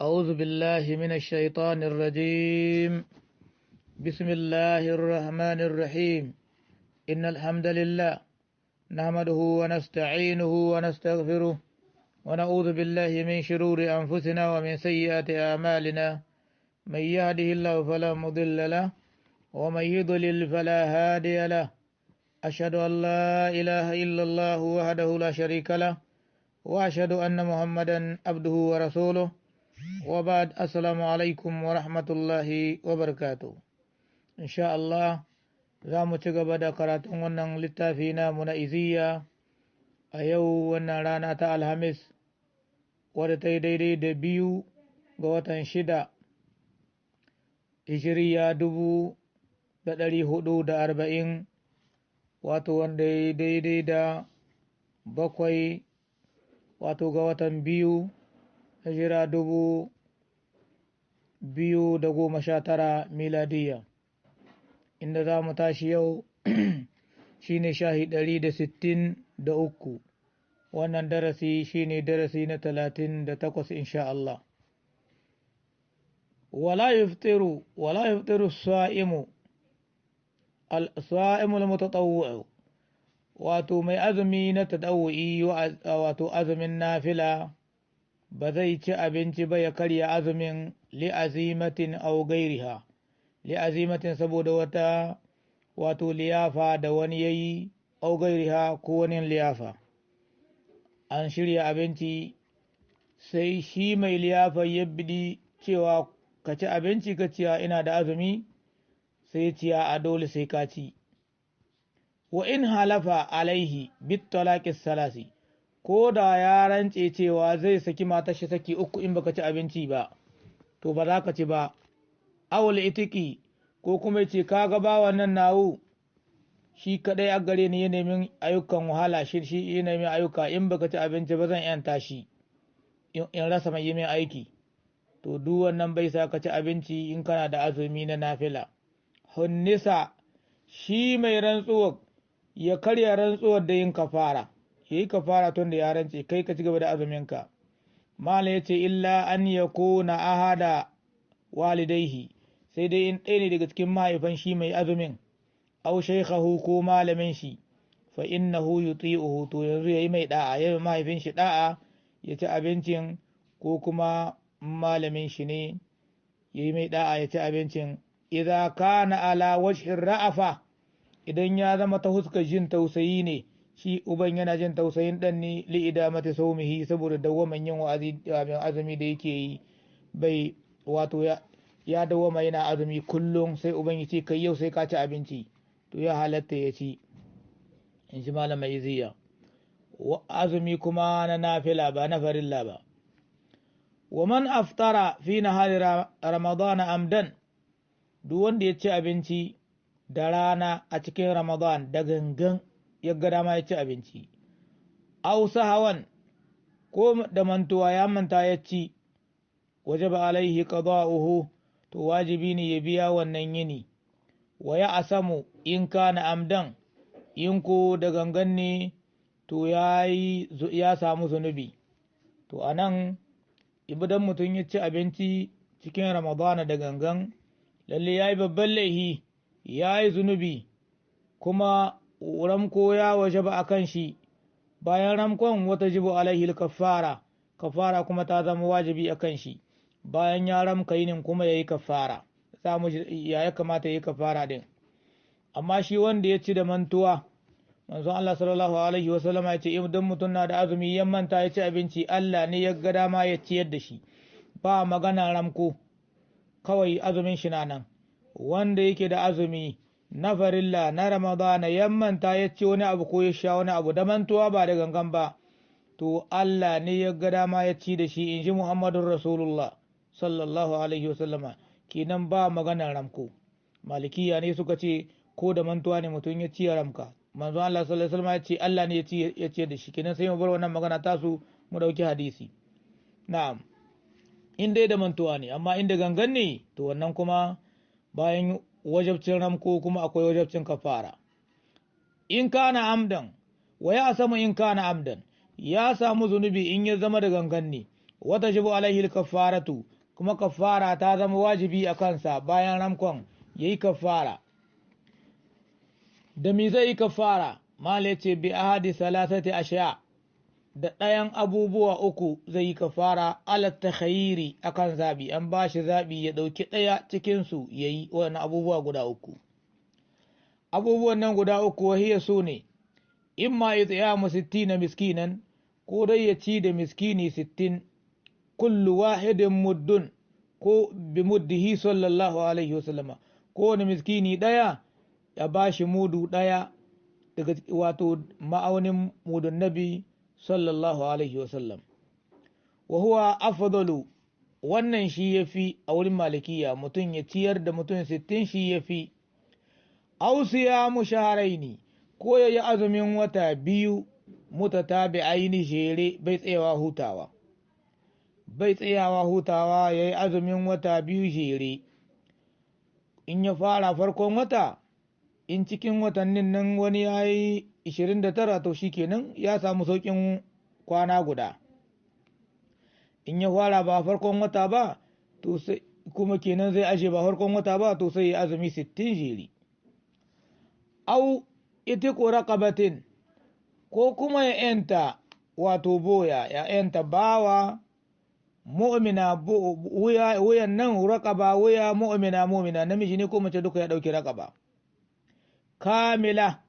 أعوذ بالله من الشيطان الرجيم. بسم الله الرحمن الرحيم. إن الحمد لله نحمده ونستعينه ونستغفره ونعوذ بالله من شرور أنفسنا ومن سيئات أعمالنا. من يهده الله فلا مضل له ومن يضلل فلا هادي له. أشهد أن لا إله إلا الله وحده لا شريك له وأشهد أن محمدا عبده ورسوله. وبعد، السلام عليكم ورحمة الله وبركاته. إن شاء الله za mu ci gaba da karatun wannan littafi namu na Iziya a yau, wannan rana ta Alhamis, wadda ta yi daidai da 2 ga watan 6, Hijiriya 1440, wato wanda ya yi daidai da 7, wato ga watan 2, Hijira 2019 miladiya. Inda za mu tashi yau shine shahi 163. Wannan darasi shine darasi na 38, insha Allah. ولا يفطر الصائم المتطوع، wato mai azumi na tadawu'i, wato azumin nafila, ba zai ci abinci ba ya karya azumin لعزيمة أو غيرها. لعزيمة saboda wata wato liyafa da wani yayi، أو غيرها ko wani liyafa. An shirya abinci, sai shi mai liyafa ya bidi cewa ka ci abinci, ka ciya ina da azumi, sai ciya a dole sai ka ci. وإن حلف عليه بالطلاق الثلاث، ko da ya rance cewa zai saki matar shi saki uku in baka ci abinci ba, to ba za ka ci ba. أو العتق، ko kuma ce ka ga bawan nan nawu, shi kadai a gare ni, ya nemi ayyukan wahala, shi ya nemi ayyuka, in baka ci abinci ba zan yanta shi in rasa mai yi min aiki. To duk wannan bai sa ka ci abinci in kana da azumi na nafila. حنث, shi mai rantsuwar ya karya rantsuwar da yin kafara, ya yi kafara tun da ya rantse, kai ka ci gaba da azuminka. Malam ya ce إلا أن يكون أحد والديه، sai dai in ɗaya ne daga cikin mahaifan shi mai azumin، أو شيخه ko malamin shi، فإنه يطيعه، to yanzu yayi mai da'a, yayi mahaifin shi da'a ya ci abincin, ko kuma malamin shi ne yayi mai da'a ya ci abincin. إذا كان على وجه الرأفة، idan ya zama ta huskar jin tausayi ne, shi uban yana jin tausayin dan ne، لإدامة صومه، saboda dawwaman yin wa'azi azumi da yake yi, bai wato ya dawwama yana azumi kullum, sai uban ya ce kai yau sai ka ci abinci, to ya halatta ya ci, in shi malam mai Iziya. Azumi kuma na nafila, ba na farilla ba. ومن أفطر في نهار رمضان عمدا، duk wanda ya ci abinci da rana a cikin Ramadan da gangan, ya ga dama ya ci abinci، أو سهوا، ko da mantuwa ya manta ya ci، وجب عليه قضاؤه، to wajibi ne ya biya wannan yini. ويأثم إن كان عمدا، in ko da gangan ne, to ya samu zunubi. To anan idan mutum ya ci abinci cikin Ramadana da gangan, lalle ya yi babban laihi, ya yi zunubi, kuma ramko ya waje ba a kan shi. Bayan ramkon، وتجب عليه الكفارة، kafara kuma ta zama wajibi a kan shi. Bayan ya ramka yinin kuma ya yi kafara, samu ya kamata ya yi kafara din. Amma shi wanda ya ci da mantuwa, manzon Allah sallallahu alaihi wasallam ya ce idan mutum na da azumi ya manta ya ci abinci, Allah ne ya ga dama ya ciyar da shi, ba magana ramko, kawai azumin shi na nan. Wanda yake da azumi na farilla na Ramadana ya manta ya ci wani abu ko ya sha wani abu da mantuwa, ba da gangan ba, to Allah ne ya ga dama ya ci da shi, in ji Muhammadun Rasulullah sallallahu alaihi wasallama. Kenan ba maganar ramko. Malikiya ne suka ce ko da mantuwa ne mutum ya ci ya ramka. Manzo Allah sallallahu alaihi wasallam ya ce Allah ne ya ci da shi. Kenan sai mu bar wannan magana tasu, mu dauki hadisi. Na'am, in dai da mantuwa ne. Amma inda gangan ne, to wannan kuma bayan wajabcin ramko kuma akwai wajabcin kafara. إن كان عمدا، ويأثم إن كان عمدا، ya samu zunubi in ya zama da gangan ne. Wata jibu alaihi kafaratu, kuma kafara ta zama wajibi a kansa bayan ramkon ya yi kafara. Da me zai yi kafara? Mala ce bi ahadi salasati ashiya, da ɗayan abubuwa uku zai yi kafara ala takhayyiri, akan zaɓi, an ba shi zaɓi ya ɗauki ɗaya cikinsu ya yi wani abubuwa guda uku. Abubuwan nan guda uku wahiya su ne: imma it'amu 60 miskinan, ko dai ya ci da miskini 60, kullu wahidin muddun, ko bi muddihi sallallahu alaihi wasallama, ko wani miskini ɗaya ya ba shi mudu ɗaya daga wato ma'aunin mudun Nabi sallallahu alaihi wasallam. Wa huwa afdalu, wannan shi yafi a wurin Malikiya, mutum ya ciyar da mutum 60 shi yafi. Aw siyamu shahraini, ko ya yi azumin wata 2 mutatabi'aini jere, bai tsayawa hutawa, bai tsayawa hutawa, ya yi azumin wata 2 jere. In ya fara farkon wata, in cikin watannin nan wani ya yi 29, to shi kenan ya samu sauƙin kwana guda. In ya fara ba farkon wata ba, to sai kuma kenan zai aje ba farkon wata ba, to sai ya azumi 60 jere. Au itiqu raqabatin, ko kuma ya yanta wato boya, ya yanta bawa mu'mina, wuyan nan raqaba, wuya mu'mina, mu'mina namiji ne ko mace duka ya dauki raqaba. Kamila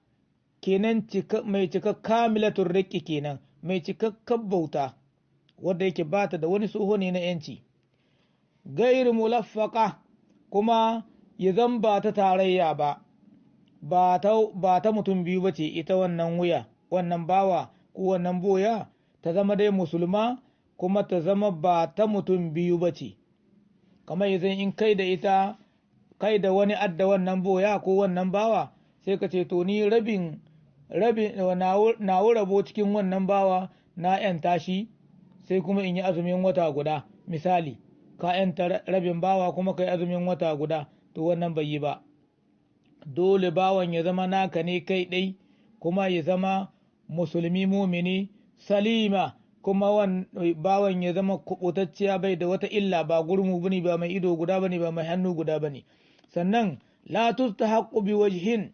kenan, mai cika kamilatul riqqi kenan, mai cikakken bauta wanda yake bata da wani tsoho ne na yanci. Gairu mulaffaka, kuma ya zan ba ta tarayya ba, ba ta mutum biyu ba ce ita wannan wuya, wannan bawa ko wannan boya, ta zama dai musulma kuma ta zama ba ta mutum biyu ba ce. Kamar yanzu in kai da ita, kai da wani adda wannan boya ko wannan bawa, sai ka ce to ni rabin na rabo cikin wannan bawa na ‘yanta shi, sai kuma in yi azumin wata guda. Misali, ka ‘yanta rabin bawa kuma ka yi azumin wata guda, to wannan bai yi ba. Dole bawan ya zama naka ne kai ɗai, kuma ya zama musulmi mumini salima, kuma bawan ya zama kubutacciya, bai da wata illa, ba gurmu bane, ba mai ido guda bane, ba mai hannu guda bane. Sannan la tustahaqqu bi wajhin,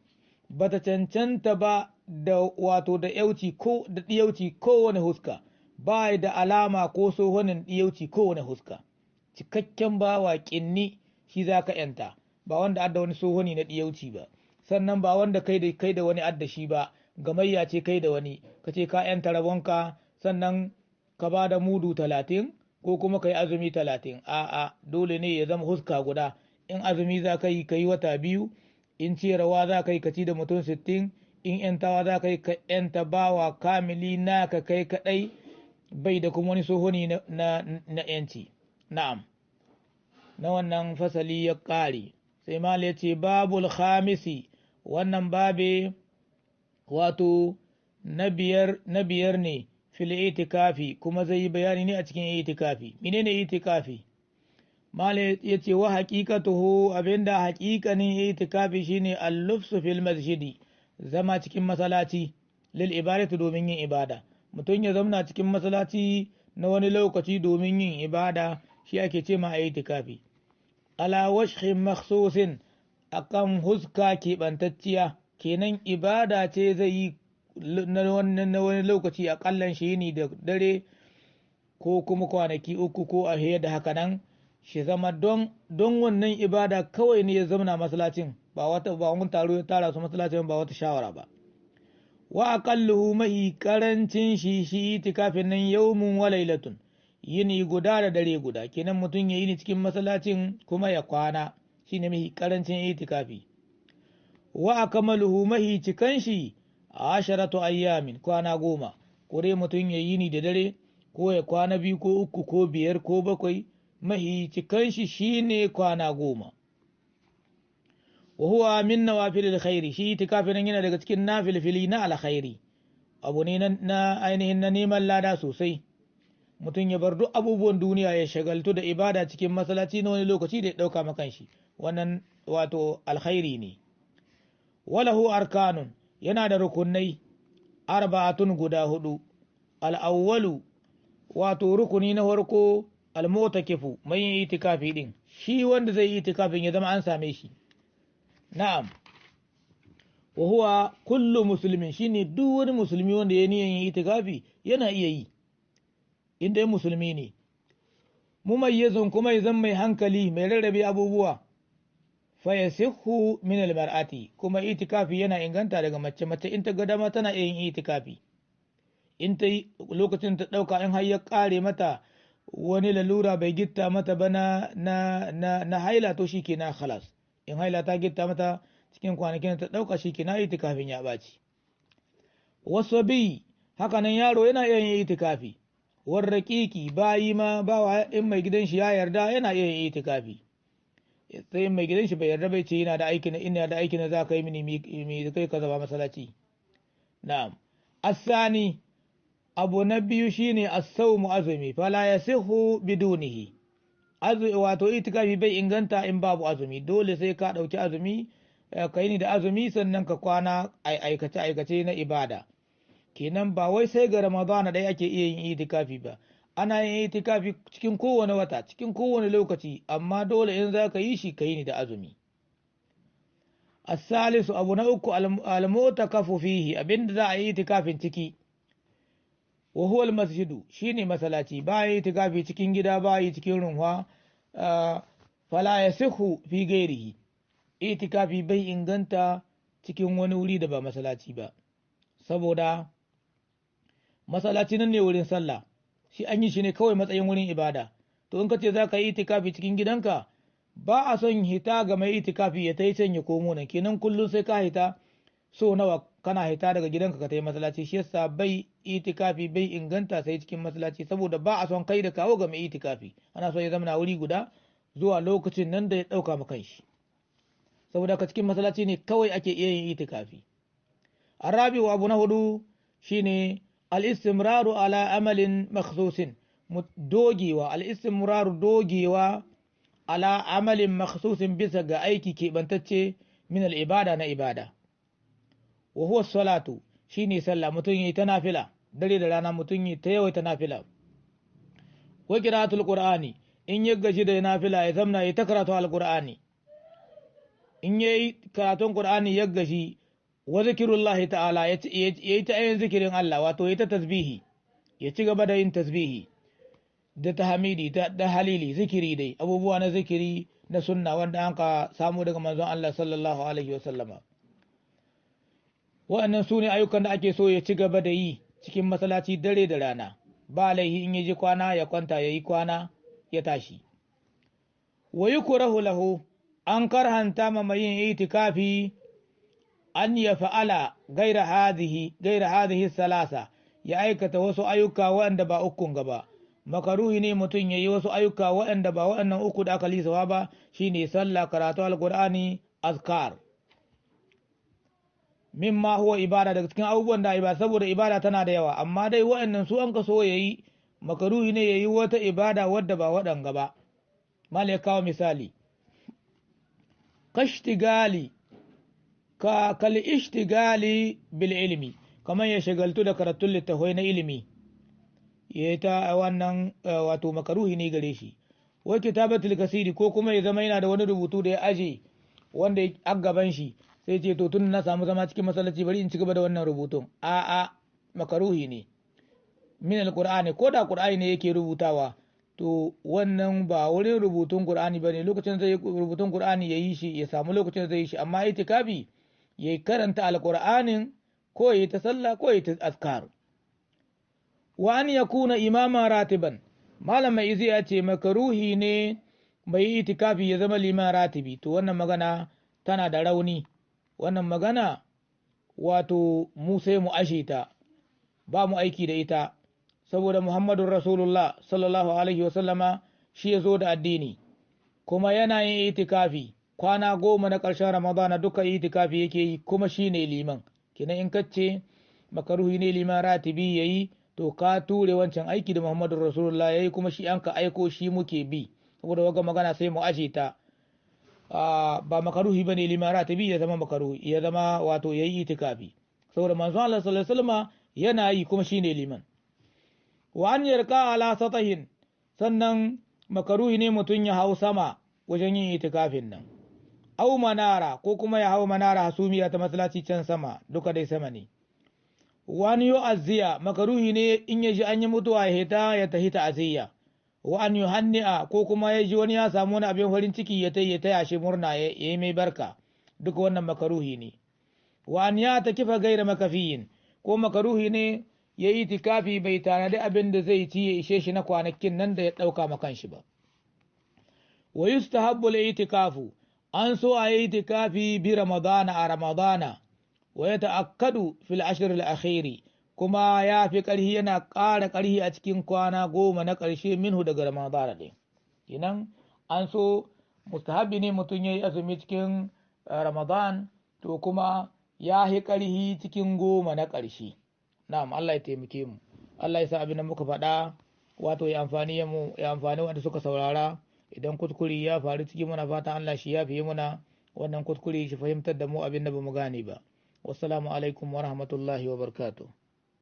bata cancanta ba da wato da yauci ko da diyauci kowane huska, ba da alama ko sohonin diyauci kowane huska. Cikakken bawa kinni shi zaka yanta, ba wanda adda wani sohoni na diyauci ba, sannan ba wanda kai da wani adda shi ba, gamayya ce kai da wani, kace ka yanta rabonka sannan ka ba da mudu 30 ko kuma ka yi azumi 30. A'a, dole ne ya zama huska guda. In azumi za ka yi, ka yi wata 2, in ciyarwa za ka yi, ka ci da mutum 60, in yantawa za ka yi, ka yanta bawa kamili naka kai kaɗai, bai da kuma wani sohoni na yanci. Na'am, na wannan fasali ya ƙare. Sai mal ya ce babul khamisi, wannan babe wato na biyar ne fil itikafi, kuma zai yi bayani ne a cikin itikafi. Menene itikafi? Mala ya ce wa haqiqatuhu, abinda haqiqanin itikafi shine al-lufsu fil masjidi, zama cikin masallaci, lil ibadati, domin yin ibada. Mutum ya zamna cikin masallaci na wani lokaci domin yin ibada, shi ake ce ma itikafi. Ala wajhin makhsusin, akan huska keɓantacciya, kenan ibada ce zai yi na wani lokaci, akallan shi ne da dare ko kuma kwanaki 3 ko a fiye da haka nan, shi zama don wannan ibada kawai ne ya zamana masallacin, ba wata ba wani taro ya tara su masallacin, ba wata shawara ba. Wa aqalluhu, mahi karancin shi itikafin nan, yawmun wa lailatun, yini guda da dare guda, kenan mutum ya yi ni cikin masallacin kuma ya kwana, shine mahi karancin itikafi. Wa akmaluhu, mahi cikan shi, 10 ayyamin, kwana 10, kore mutum ya yi ni da dare ko ya kwana 2 ko 3 ko 5 ko 7, mahi cikan shi shine kwana 10. Wa huwa min nawafilil khairi, shi itikafin yana daga cikin nafilfili na alkhairi, abu ne na ainihin na neman lada sosai. Mutum ya bar duk abubuwan duniya ya shagaltu da ibada cikin masallaci na wani lokaci da ya ɗauka makan shi, wannan wato alkhairi ne. Walahu arkanun, yana da rukunai 4 guda 4. Al'awwalu, Wato rukuni na farko almutakifu, mai yin itikafi din, shi wanda zai yi itikafin ya zama an same shi. Na'am. Wa huwa kullu muslimin, shine duk wani musulmi wanda ya niyan yin itikafi yana iya yi, in dai musulmi ne. Mumayyizun, kuma ya zama mai hankali, mai rarrabe abubuwa. Fa yasihhu min almar'ati, kuma itikafi yana inganta daga mace. Mace in ta ga dama tana iya yin itikafi, in ta yi lokacin ta ɗauka, in har ya ƙare mata, wani lalura bai gitta mata ba na haila, to shi kenan khalas. In haila ta gitta mata cikin kwanakin ta ɗauka, shi kenan itikafin ya ɓaci. Wasu bi hakanan yaro yana iya yin itikafi. Warraƙiƙi, bayi ma, bawa in mai gidan shi ya yarda yana iya yin itikafi, sai mai gidan shi bai yarda bai ce yana da aiki na, ina da aiki na za ka yi mini mi kai ka zama masallaci. Na'am. Asani, abu na biyu shine as-sawmu, azumi. Fala yasihu bidunihi. Azumi, wato itikafi bai inganta in babu azumi. Dole sai ka dauki azumi, ka yi ni da azumi, sannan ka kwana aikace aikace na ibada. Kenan ba wai sai ga Ramadana dai ake iya yin itikafi ba, ana yin itikafi cikin kowane wata, cikin kowane lokaci, amma dole in za ka yi shi ka yi ni da azumi. Asalisu, abu na uku, almutakafu fihi, abinda za a yi itikafin ciki. Wa huwa almasjidu, shine masallaci. Ba yi itikafi cikin gida, ba yi cikin runwa. Fala yasihu fi ghairihi, itikafi bai inganta cikin wani wuri da ba masallaci ba, saboda masallaci nan ne wurin sallah, shi an yi shi ne kawai matsayin wurin ibada. To in ka ce za ka yi itikafi cikin gidanka, ba a son hita ga mai itikafi ya tai can ya komo nan. Kenan kullum sai ka hita, so nawa kana hita daga gidanka ka tai masallaci? Shi yasa bai itikafi bai inganta sai cikin masallaci, saboda ba a son kai da kawo ga mai itikafi. Ana son ya zama wuri guda zuwa lokacin nan da ya dauka ma kanshi, saboda ka cikin masallaci ne kawai ake iya yin itikafi. Arabi, abu na hudu shine al-istimraru ala amalin makhsusin, dogewa. Al-istimraru, dogewa, ala amalin makhsusin, bisa ga aiki keɓantacce, min al-ibada, na ibada. Wa huwa salatu, shine sallah. Mutum yi ta nafila dare da rana, mutum yi ta yawaita nafila. Wa qira'atul qur'ani, in ya gaji da nafila ya zamna ya ta karatu al-qur'ani. In yayi karatun qur'ani ya gaji, wa zikirullahi ta'ala, ya yi ta yin zikirin Allah, wato ya ta tasbihi, ya ci gaba da yin tasbihi da tahmidi da halili, zikiri dai, abubuwa na zikiri na sunna wanda an ka samu daga manzon Allah sallallahu alaihi wasallama. Wa'annan su ne ayyukan da ake so ya ci gaba da yi cikin masallaci dare da rana. Ba laihi in ya ji kwana ya kwanta, ya yi kwana ya tashi. Wa yukrahu lahu, an karhanta ma mai yin itikafi, an ya fa'ala gaira hadhihi salasa, ya aikata wasu ayyuka waɗanda ba ukun gaba. Makaruhi ne mutum ya yi wasu ayyuka waɗanda ba waɗannan uku da aka lisawa ba, shine sallah, karatu alqur'ani, azkar. Mimma huwa ibada, daga cikin abubuwan da ibada, saboda ibada tana da yawa, amma dai waɗannan su an kaso yayi. Makaruhi ne yayi wata ibada wadda ba waɗanga ba. Mal ya kawo misali, kashtigali ka kal ishtigali bil ilmi, kamar ya shagaltu da karatun littafai na ilimi, ya ta wannan, wato makaruhi ne gare shi. Wa kitabatul kasiri, ko kuma ya zama yana da wani rubutu da ya aje wanda a gaban shi, sai ce to tun na samu zama cikin masallaci bari in ci gaba da wannan rubutun. A a makaruhi ne. Min alqur'ani, ko da qur'ani ne yake rubutawa, to wannan ba wurin rubutun qur'ani bane. Lokacin zai rubutun qur'ani yayi shi, ya samu lokacin zai yi shi, amma itikafi ya karanta alqur'anin, ko yayi ta sallah, ko yayi ta azkar. Wa an yakuna imama ratiban, malam mai izi ya ce makaruhi ne mai itikafi ya zama liman ratibi. To wannan magana tana da rauni. Wannan magana, wato mu sai mu ashe ta, ba mu aiki da ita, saboda Muhammadun Rasulullah sallallahu alaihi wasallama shi ya zo da addini, kuma yana yin itikafi kwana 10 na ƙarshen Ramadana duka itikafi yake yi, kuma shi ne liman. Kenan in kace makaruhi ne liman ratibi yayi, to ka ture wancan aiki da Muhammadun Rasulullah yayi, kuma shi an ka aiko, shi muke bi. Saboda waga magana sai mu ashe ta, ba makaruhi bane liman ratibi ya zama makaruhi, ya zama wato yayi itikafi, saboda manzon Allah sallallahu alaihi wasallama yana yi kuma shine liman. Wa an yarka ala satahin, sannan makaruhi ne mutum ya hau sama wajen yin itikafin nan, au manara, ko kuma ya hau manara hasumiya ta masallaci can sama, duka dai sama ne. Wani yu'azziya, makaruhi ne in ya ji an yi mutuwa ya hita ya tahi ta'aziyya. Wa an yuhanni'a, ko kuma ya ji wani ya samu wani abin farin ciki ya ya taya shi murna, ya yi mai barka, duka wannan makaruhi ne. Wa an ya ta kifa gaira makafiyin, ko makaruhi ne ya yi itikafi bai tanadi abin da zai ci ya ishe shi na kwanakin nan da ya ɗauka makan shi ba. Wa yustahabbu al-itikafu, an so a yi itikafi bi Ramadana, a Ramadana, wa ya ta'akkadu fil ashr al-akhiri, kuma ya fi ƙarhi, yana ƙara ƙarhi a cikin kwana 10 na ƙarshe minhu, daga Ramadana ɗin. Kenan an so, mustahabi ne mutum ya yi azumi cikin Ramadan, to kuma ya fi ƙarhi cikin 10 na ƙarshe. Na'am, Allah ya taimake mu, Allah ya sa abin da muka faɗa wato ya amfani mu, ya amfani wanda suka saurara. Idan kuskure ya faru ciki, muna fatan Allah shi ya fiye muna wannan kuskure, shi fahimtar da mu abin da bamu gane ba. Wassalamu alaikum wa rahmatullahi wa barakatuh.